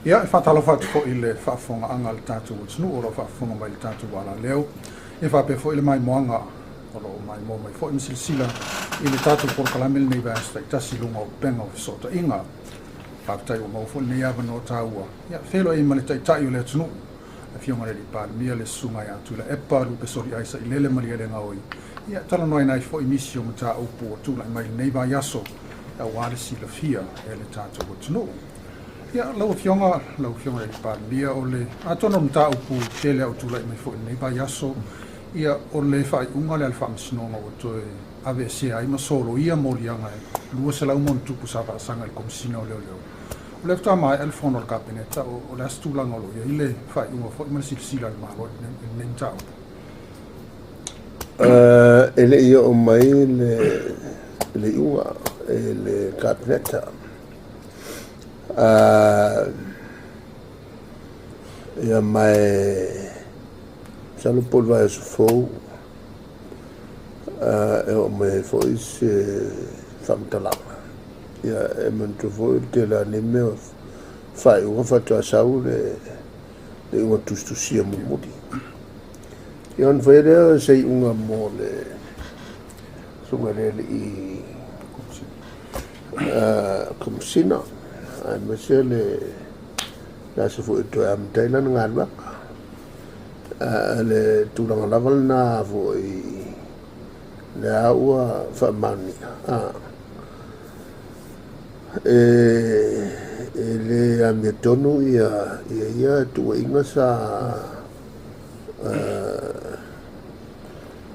Ia, e faatalofa atu foi i le faafofogaaga a le tatou atunuu o lo o faafofoga mai i le tatou alaleo, e faapea foi le maimoaga o lo o maimoa mai foi ma silasila i le tatou polokalame lenei vaiaso taitasi i luga o upega o fesootaiga. Faafetai ua maua foi lenei avanoa taua, ia feiloai ai ma le Taitai o le atunuu, le Afioga i le Alii Palemia, le Susuga ia Tuilaepa Lupesoliai Sailele Malielegaoi, ia talanoaina ai foi nisi o mataupu ua tulai mai lenei vaiaso aua le silafia e le tatou atunuu. Ia, lau Afioga, lau Afioga i le Palemia, o le atonu o mataupu tele a o tulai mai foi lenei vaiaso, ia, o le faaiuga lea a le Faamasinoga ua toe aveesea ai ma soloia moliaga e 200+ sa faasaga i le Komesina o Leoleo. O lea faatoa maea le fono a le Kapeneta, o le a se tulaga o lo o i ai le faaiuga foi ma le silasila a le Malo i lenei mataupu? E le i oo mai le iuga i le Kapeneta. Ia ma e masalo po o le vaiaso fou e oo mai ai foi se faamatalaga. Ia e manatua foi o le tele lava o nei mea o faaiuga faatoa sau le iuga tusitusia mulimuli. Ia ona fai lea o se iuga mo le susuga i le alii Komesina, aemaise le aso foi e toe amata ai lana galuega. Le tulaga lava lena foi lea ua faamaonia, e le amiotonu ia ia tuuaiga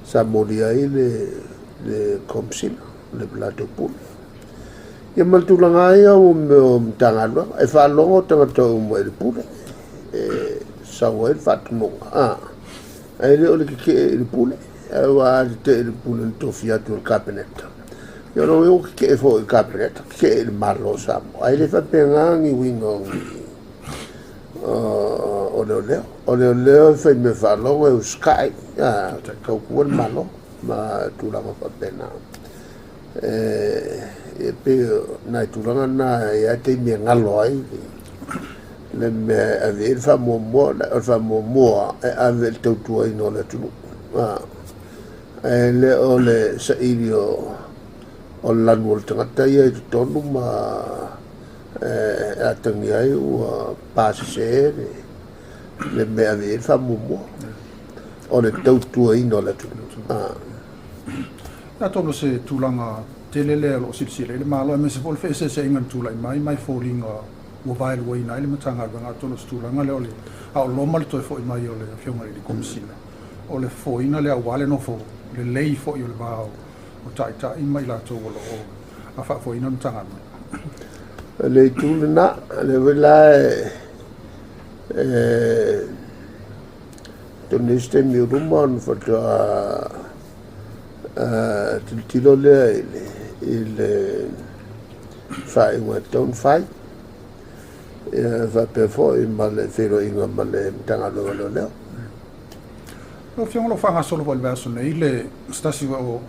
sa molia ai le Komesina, le latou pule. Ia ma le tulaga ia o mea o Matagaluega, e faalogo tagata uma i le pule, e sau ai le faatonuga, ae le o le tetee i le pule, aua a tetee i le pule na tofia atu e le Kapeneta, ia o lona uiga ua tetee foi i le Kapeneta, tetee i le Malo o Samoa. Ae le faapena ni uiga o leoleo. O leoleo e fai mea faalogo, e usitai, tautua le Malo ma tulaga faapena. E pei o nai tulaga na e i ai taimi e galo ai le mea e ave i ai le faamuamua, o le faamuamua e ave i le tautuaina o le atunuu. Ae le o le saili o le lanu o le tagata ia i totonu ma e atagia ai ua pasese le mea e ave i ai le faamuamua, o le tautuaina o le atunuu. Atonu o se tulaga tele lea o lo o silasila i ai le Malo, aemaise foi o le feeseeseaiga na tulai mai mai foliga ua vaeluaina ai le Matagaluega. Atonu o se tulaga lea o le a o loma le toe foi mai o le Afioga i le Komesina, o le fofoina lea aua le nofo lelei foi o le va o taitai ma i latou o lo o faafoeina le Matagaluega. O le itu lena, lea foi la e tonu i isi taimi o luma ona faatoa tilotilo lea i le faaiuga e tatau ona fai. Ia faapea foi ma le feiloaiga ma le Matagaluega o Leoleo. Lau Afioga o lo o faagasolo foi i le vaiaso nei le se tasi o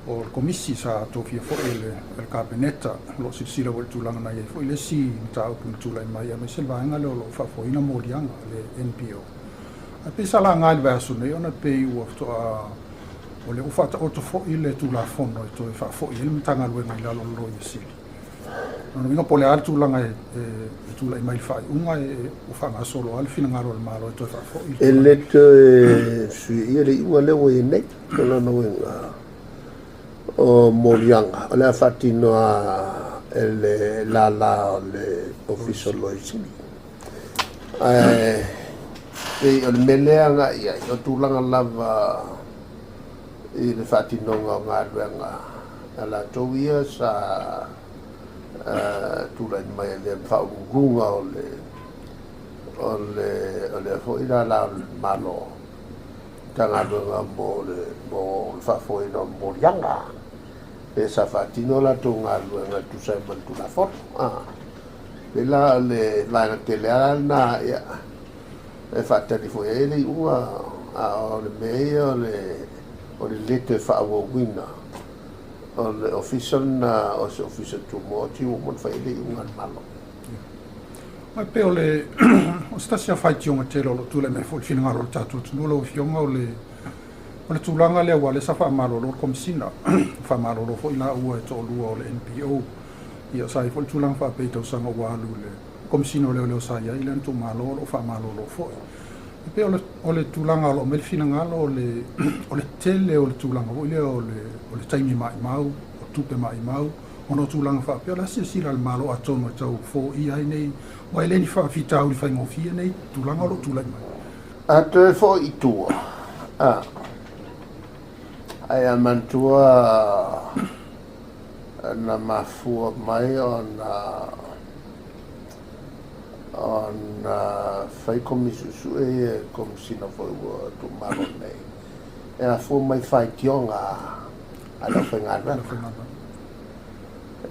le komisi sa tofia foi e le Kapeneta, o lo o silasila foi i le tulaga na i ai foi le isi mataupu na tulai mai, aemaise le vaega lea o lo o faafoeina moliaga, le NPO. Ae pei sa laga i le vaiaso nei ona pei ua faatoa o lea ua faataoto foi le Tulafono e toe faafoi ai le Matagaluega i lalo o le Loia Sili. Lona uiga po o le a le tulaga e tulai mai i le faaiuga, ua faagasolo lava le finagalo o le Malo e toe faafoi. E le toe fesuiaia le iuga lea ua i ai nei. O lona uiga o moliaga o le a faatino e le lala o le Ofisa o le Loia Sili. Ae pei o le mea lea agai i ai, o tulaga lava i le faatinoga o galuega a latou ia sa tulai mai e avea ma faauluuluga o le foi lala o le Malo, Matagaluega mo le faafoeina o moliaga. Pe sa faatino latou galuega e tusa ai ma le Tulafono. Pei la o le vaega tele lava lena e faatali foi ai le iuga, a o le mea ia o le le toe faaauauina o le ofisa lena, o se ofisa tumaoti ua uma ona fai ai le iuga a le Malo. Ma e pei o le o se tasi o faitioga tele o lo o tulai mai foi i le finagalo o le tatou atunuu lau Afioga o le o le tulaga lea aua o lea sa faamalolo le Komesina, faamalolo foi laua e toalua o le NPO. Ia sa i ai foi le tulaga faapea i tausaga ua alu i le Komesina o Leoleo sa i ai lea na tuumalo o lo o faamalolo foi. E pei o le o le tulaga o lo o aumai le finagalo o le o le tele o le tulaga foi lea o le o le taimi maumau, o tupe maumau ona o tulaga faapea o le a silasila a le Malo atonu e tau foia ai nei aua e le ni faafitauli faigofie nei tulaga o lo o tulai mai. A toe foi i tua, a, ae a manatua na mafua mai ona ona fai komisi suesue ia e Komesina foi ua tuumalo nei, e afua mai faitioga a le aufaigaluega.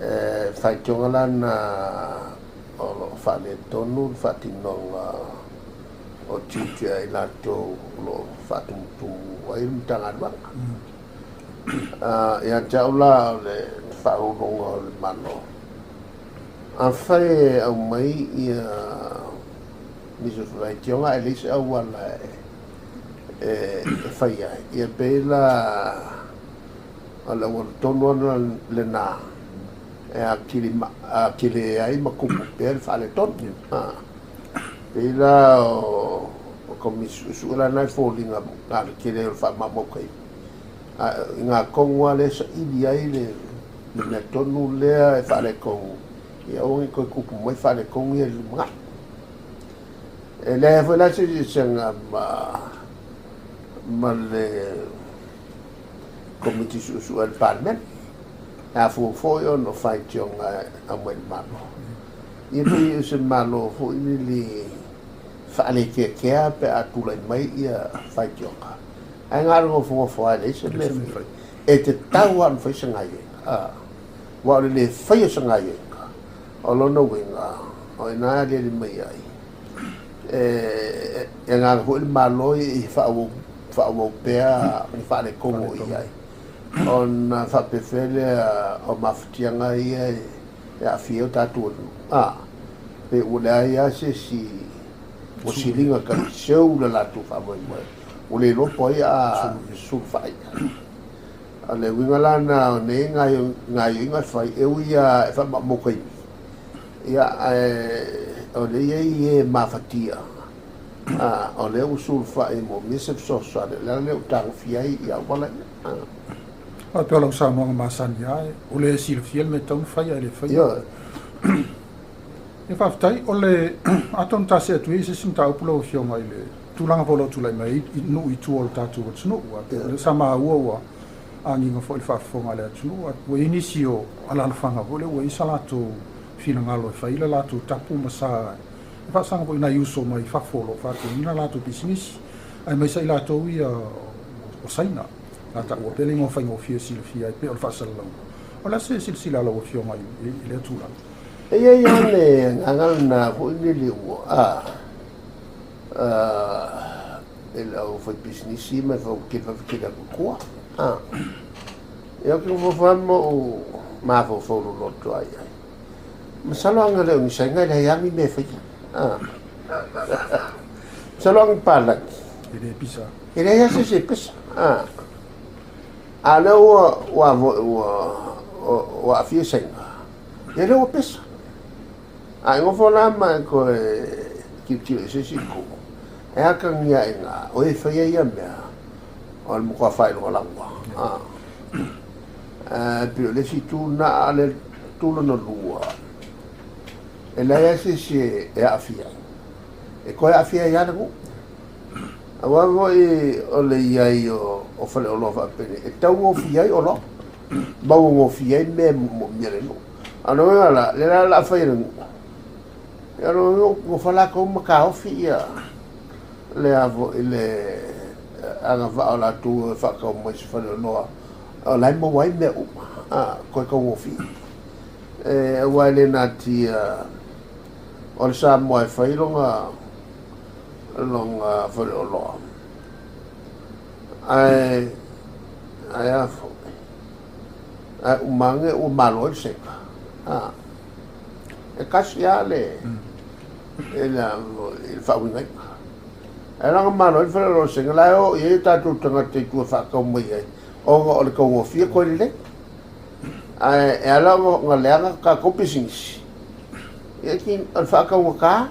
E faitioga la na o lo o faaletonu le faatinoga o tiute a i latou o lo o faatumutumu ai le Matagaluega. Ia te au la o le faauluuluga o le Malo, afai e aumai ia nisi o faitioga ae leai se auala e fai ai, ia pei la o le auala tonu lava lena e atili, atili ai ma tupu pea le faaletonu. Pei la o komisi suesue la na e foliga na le tele o le faamaumau taimi. A i ngā tonu lava lea e saili ai le mea tonu lea e faaletonu, ia aua ne i toe tupu mai faaletonu ia i le lumanai. E leai foi la se eseesega ma le Komiti Suesue a le Palemene. E afua foi ona o faitioga e aumai i le Malo. Ia pei o se Malo foi lele faalekeakea pe a tulai mai ia faitioga. Ae na o le nofonofo lava e leai se mea e fai. E tatau lava ona fai se gaioiga. Aua o le le faia o se gaioiga, o lona uiga, o i ina e aliali mai ai, e agaga foi le Malo i faaauau pea ni faaletonu o i ai, ona faapefea lea o mafatiaga ia e aafia ai o tatou atunuu. Pe ua leai lava se isi ua siliga taliseu le latou faamoemoe, ua le iloa po o ai a sulufai. O le uiga la lena o nei gaoioiga e fai, e ui lava e faamaumau taimi, ia, ae o lea e i ai e mafatia, o lea ua sulufai e moomia se fesoasoani, o le ala lea ua tagofia ai auala ia. Faapea o lau saunoaga masani lava, o lea e silafia le mea e tatau ona fai ae le faia. Ioe. Ia faafetai, o le atonu ta see atu ia i se isi mataupu lau Afioga i le tulaga foi o lo o tulai mai ai i nuu i tua o le tatou atunuu. O lea sa maua ua agiga foi i le faafofoga a le atunuu, ua i ai nisi o alaalafaga foi lea ua i ai sa latou finagalo e fai le latou tapu ma sa e faasaga foi i nai uso mai fafo o lo o faatuina latou pisinisi, aemaise ai latou ia o Saina. A taua pea le igoa faigofie e silafia ai pea o le faasalalauga. O le a se silasila a lau Afioga i lea tulaga? E i ai lava le agaga lena foi lele ua i le aufaipisinisi ma le fautele atu i tua. Ia ou te nofo lava ma ou mafaufau loloto lava i ai. Masalo ana le o ni Saina e leai lava ni mea e faia. Masalo ana palagi. E le pisa. E leai lava se isi e pisa. A o lea ua ua ua aafia Saina, ia lea ua pesa. A e nofo la ma e toe tilotilo i se isi itu, e atagia ai i ina, o e faia ia mea, o le matua faailoga lava. Ae pei o le isi itu lena, a o le itu lona lua, e leai lava se isi e aafia ai. E toe aafia ai lava le nuu. Aua foi o le i ai o faleoloa faapenei, e taugofie ai oloa, mauagofie ai mea e moomia e le nuu. A o le uiga la, lea la o le a fai e le nuu, ia o lona uiga ua nofo latou ma taofi ia le a foi le agavaa o latou e faatau mai i se faleoloa o la e maua ai mea uma, toe taugofie. Aua e le natia o le Samoa e fai lona faleoloa, ae a foi, ae uma ane ua malo ai le Saina. E tasi lava le I le faauigaina. Ae lagomalo ai le faleoloa o le Saina la e oo i ai o tatou tagata i tua e faatau mai ai ona o le taugofie toe lelei. Ae e ala ona leaga tatou pisinisi, ia o le faataugata,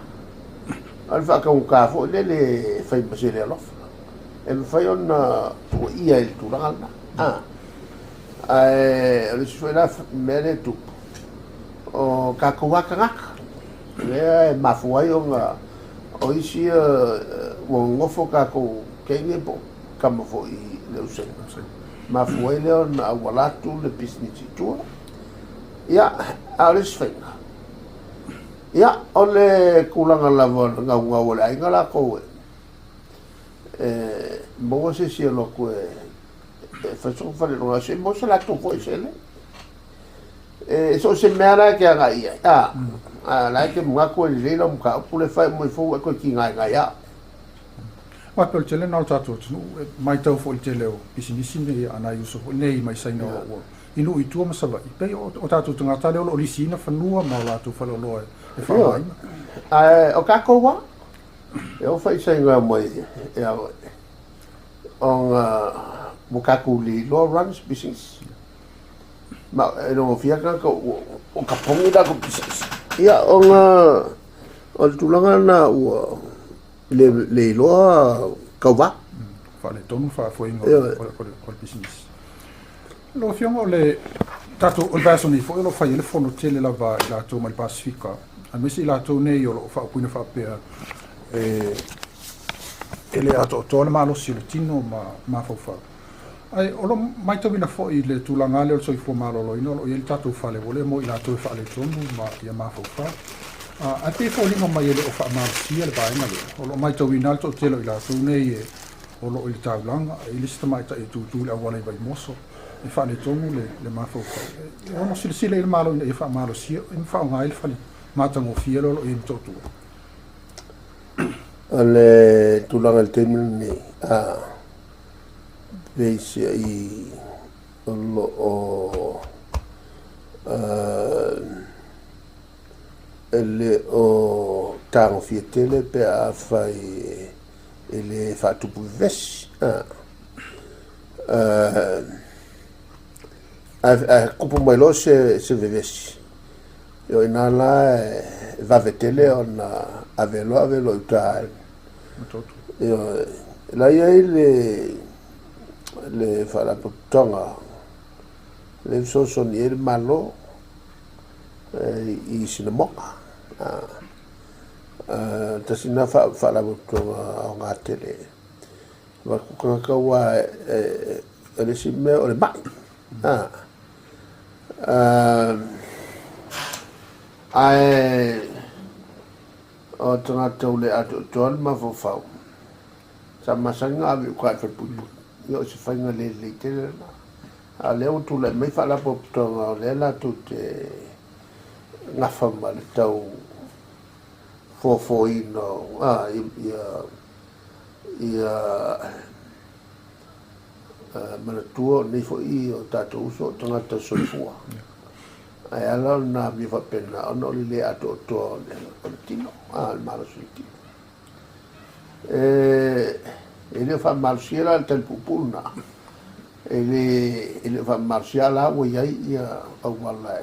o le faataugata foi lele e fai ma se le alofa. E mafai ona tuuaia i le tulaga lena. Ae o le isi foi la mea lea e tupu, o tatou lava tagata, lea e mafua ai ona o isi ia ua nonofo tatou teine po o tama foi i le ausega, mafua ai lea ona auala atu le pisinisi i tua. Ia, a o le isi faiga, ia, o le tulaga lava o le naunau o le aiga latou e maua se isi e alu atu e fai sona faleoloa, se i maua se latou foi seleni. E so o se mea la e te agai i ai, a, a la e te manatu e lelei lau mataupu lea e fai mai fou e toe tigaegae au. Aua e pei o le tele lena o le tatou atunuu, e matau foi i le tele o pisinisi nei a nai uso foi nei mai Saina o lo o i nuu i tua ma Savaii, pei o o tatou tagata lea o lo o lisiina fanua ma o latou faleoloa e faaaogaina. Ae o tatou lava, e oo foi i Saina mai e ona ua tatou le iloa run se pisinisi. Ma e logofia tagata ua taponi latou pisinisi. Ia ona o le tulaga lena ua le iloa tauva. Faaletonu faafoeina o le pisinisi. Lau Afioga o le tatou o le vaiaso nei foi o lo o fai ai le fono tele lava i latou mai le Pasefika, aemaise i latou nei o lo o faaupuina faapea e le atoatoa le malosi o le tino ma mafaufau. Ae o lo o matauina foi i le tulaga lea o le soifua maloloina o lo o i ai le tatou fale ua le mo i latou e faaletonu ma ia mafaufau. Ae pei e foliga mai e le o faamalosia le vaega lea. O lo o matauina lava le toatele o i latou nei e o lo o i le taulaga, e i ai le isi tamaitai e tutu i le auala i Vaimoso e faaletonu le mafaufau. E ono silasila i ai le Malo ina ia faamalosia ma faaaoga ai le fale matagofie lea o lo o i ai i Motootua. O le tulaga i le taimi lenei, peiseai o lo o e le o tagofia tele pe afai e le faatupu vevesi. Ae tupu mai loa se vevesi, o i ina la e vave tele ona ave loa ave loa i uta. Ioe, la e i ai le Faalapotopotoga lea e fesoasoani i ai le Malo i Sinamoga. Tasi lena Faalapotopotoga aoga tele. Avatu tagata aua o le isi mea o le mai. Ae O tagata ua le atoatoa le mafaufau, sa masani ona ave i uta i le falepuipui. Ia o se faiga le lelei tele lena. A o lea ua tulai mai faalapotopotoga o lea latou te gafa ma le tau foafoaina o ia manatua o nei foi o tatou uso o tagata soifua. Ae ala ona amio faapena ona o le le atoatoa o le tino, a, le malosi o le tino. E le o faamalosia la le tali puupuu lena, e le o faamalosia a la ua i ai auala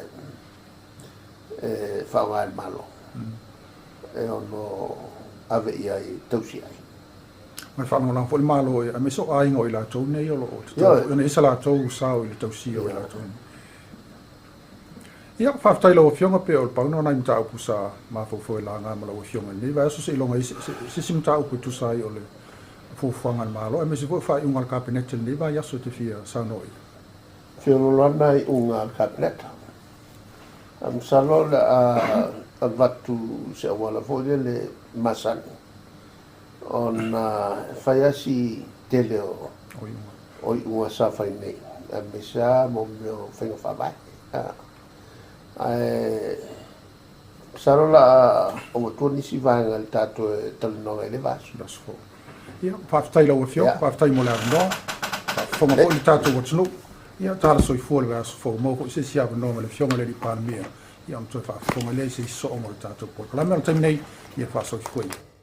e faaaoga e le Malo e ono ave i ai e tausi ai. Ma e faalagolago foi le Malo aemaise o aiga o i latou nei o lo o tatau foi ona i ai se latou sao i le tausia o i latou nei. Ia, faafetai i lau Afioga, pei o le pau lena o nai mataupu sa mafaufau e laga ma lau Afioga i lenei vaiaso seiloga i se isi mataupu e tusa ai o le fuafuaga a le Malo aemaise foi o faaiuga a le Kapeneta i lenei vaiaso e te fia saunoa i ai. Feoloolo lava nai iuga a le Kapeneta. Ae masalo o le a avatu se auala foi lele masani ona e fai lava si tele o iuga sa fai nei, aemaise lava mo mea o faiga faavae. Ae masalo o le a ou atua nisi vaega i le tatou talanoaga i le vaiaso. Ia, faafetai i lau Afioga, faafetai mo le avanoa, faafofoga foi le tatou atunuu. Ia, tala soifua le vaiaso fou, maua foi se isi avanoa ma le Afioga i le Palemia. Ia ona toe faafofoga lea i se isi sooga o le tatou polokalame. O le taimi nei, ia faasoifua ia.